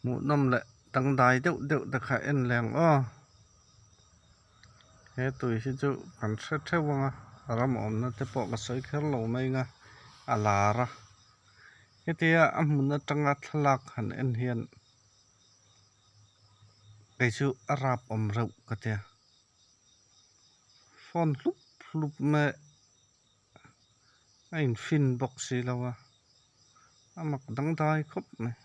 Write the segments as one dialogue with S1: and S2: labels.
S1: Hmuhnawm leh dangdai deuh deuh te kha en leh ang aw. He tui hi chu kan hre theuh ang a, ram awmna te pawh ka sawi kher lo mai ang a, a lar a. Hetia a hmun atanga thlalak han en hian kei chu a rap awm reuh ka tia. Phone hlup hlup mai a infin bawk si lo a, a mak dangdai khawp mai.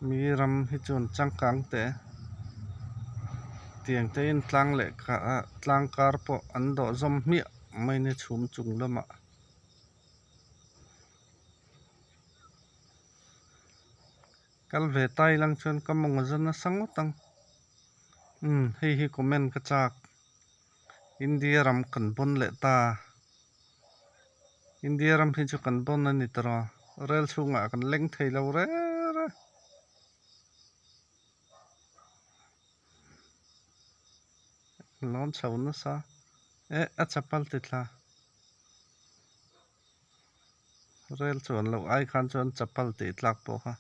S1: Mi ram hi chuan changkang teh tiang te in tlang leh tlang kar pawh an dawh zawm hmiah mai ni chhum chung lamah. Kal ve ta ilang chuan ka mawng a za nasa ngawt ang. Umm hei hi comment ka chak. India ram kan bawn leh ta. India ram hi chu kan bawn a ni tawh a, rel chhungah kan leng thei lo rêr a. Lawn chho nasa eh a chapal ti thla. Rel chuan loh ai khan chuan chapal tih tlak pawh kha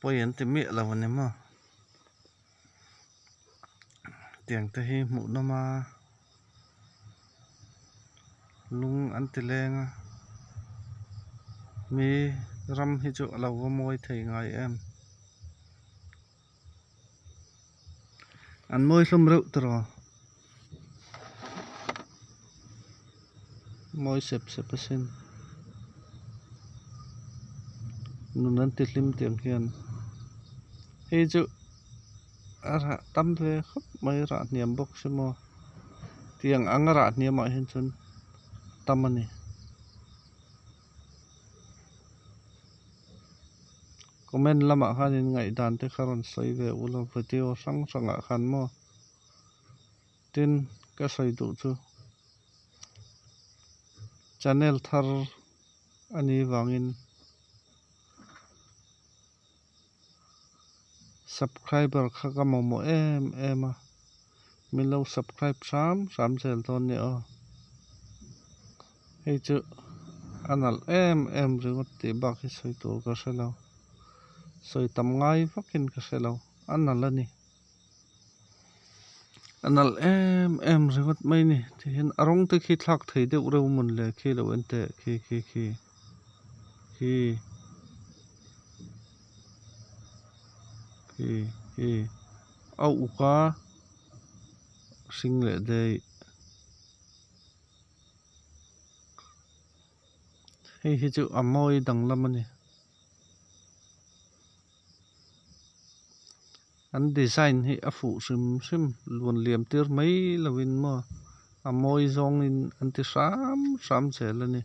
S1: pawi an ti miah lo a ni maw. Tiang te hi hmuh nawm a lung an ti leng a mi ram hi chu a lo va mawi thei ngai em. An mawi hlawm reuh tawh mawi sep sep asin nun an ti hlim tiang hian hei chu a rah tam ve khawp mai rah hniam bawk si maw tiang ang a rah hniam ah hian chuan tam a ni. Comment lamah khan in ngaihdan te kha rawn sawi ve u lo video hrang hrangah khan maw tin ka sawi duh chu channel thar a nih vangin subscriber kha ka mamawh em em a min lo subscribe hram hram zel dawn nia aw hei chu a nalh em em ringawt tih bak hi sawi tur ka hre lo sawi tam ngai vakin ka hre lo a nalh a ni a nalh em em ringawt mai a ni tihian a rawng te khi thlak thei deuh reuh mawn le khi lo en teh khi khi khi khi khi khi a uk a hring leh daih. Hei hi chu a mawi danglam a ni. An design hi a fuh hrim hrim luan liam tir mai lovin maw a mawi zawngin an ti hram hram zel a ni.